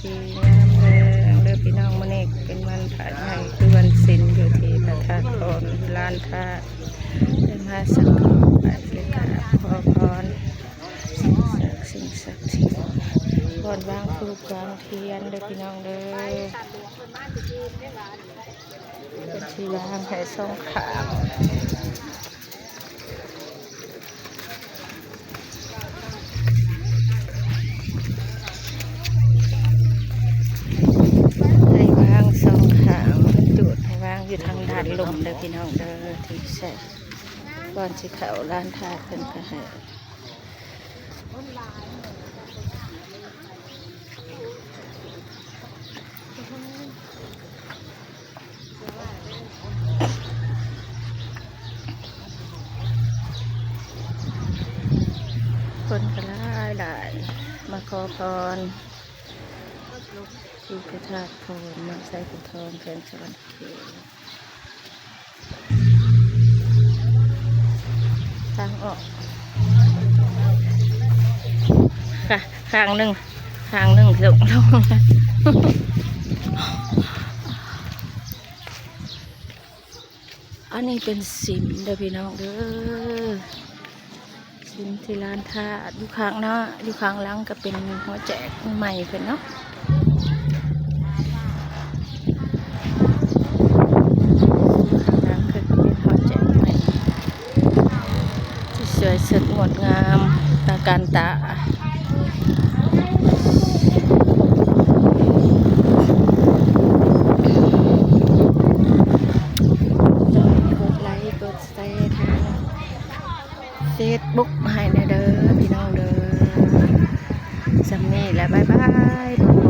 ດີງາມແລ້ວເດີພີ່ນ້ອງ, ມື້ນີ້ເປັນວັນພະໃຫຍ່ ຄືວັນສິນ ຢູ່ທີ່ພະທາດຂອງລານທາດ ໄດ້ມາສັກການໄຫວ້ກາບຂໍພອນ ສິ່ງສັກສິດ ບ່ອນວາງທູບວາງທຽນເດີພີ່ນ້ອງເດີ. ເພິ່ນຊິວາງໃຫ້ສອງຂ້າງ ໃຫ້ວາງສອງຂ້າງ ຈຸດໃຫ້ວາງຢູ່ທາງດ້ານລຸ່ມເດີພີ່ນ້ອງເດີ ທີ່ໃສ່ ກ່ອນຊິເຂົ້າລານທາດເພິ່ນກໍໃຫ້ ຄົນກໍຫຼາຍໆ ມາຂໍພອນທີ່ພະທາດຂອງເມືອງໄຊພູທອງ ແຂວງສະຫວັນນະເຂດ. ທາງອອກ ຂ້າງໜຶ່ງ ຂ້າງໜຶ່ງລົງ ອັນນີ້ເປັນສິມເດີພີ່ນ້ອງເດີ. ສິມທີ່ລານທາດ ຢູ່ຂ້າງໜ້າ ຢູ່ຂ້າງຫຼັງກໍເປັນຫົວແຈກໃໝ່ເພິ່ນເນາະ. ຂ້າງຫຼັງກໍເປັນຫົວແຈກໃໝ່ ທີ່ສວຍສົດງົດງາມຕາການຕາ. ກົດໄລກົດແຊທາງເຟສບຸກໃຫ້ແດ່ເດີພີ່ນ້ອງເດີ. ສ່ຳນີ້ແຫຼະ ບາຍບາຍ ພົບ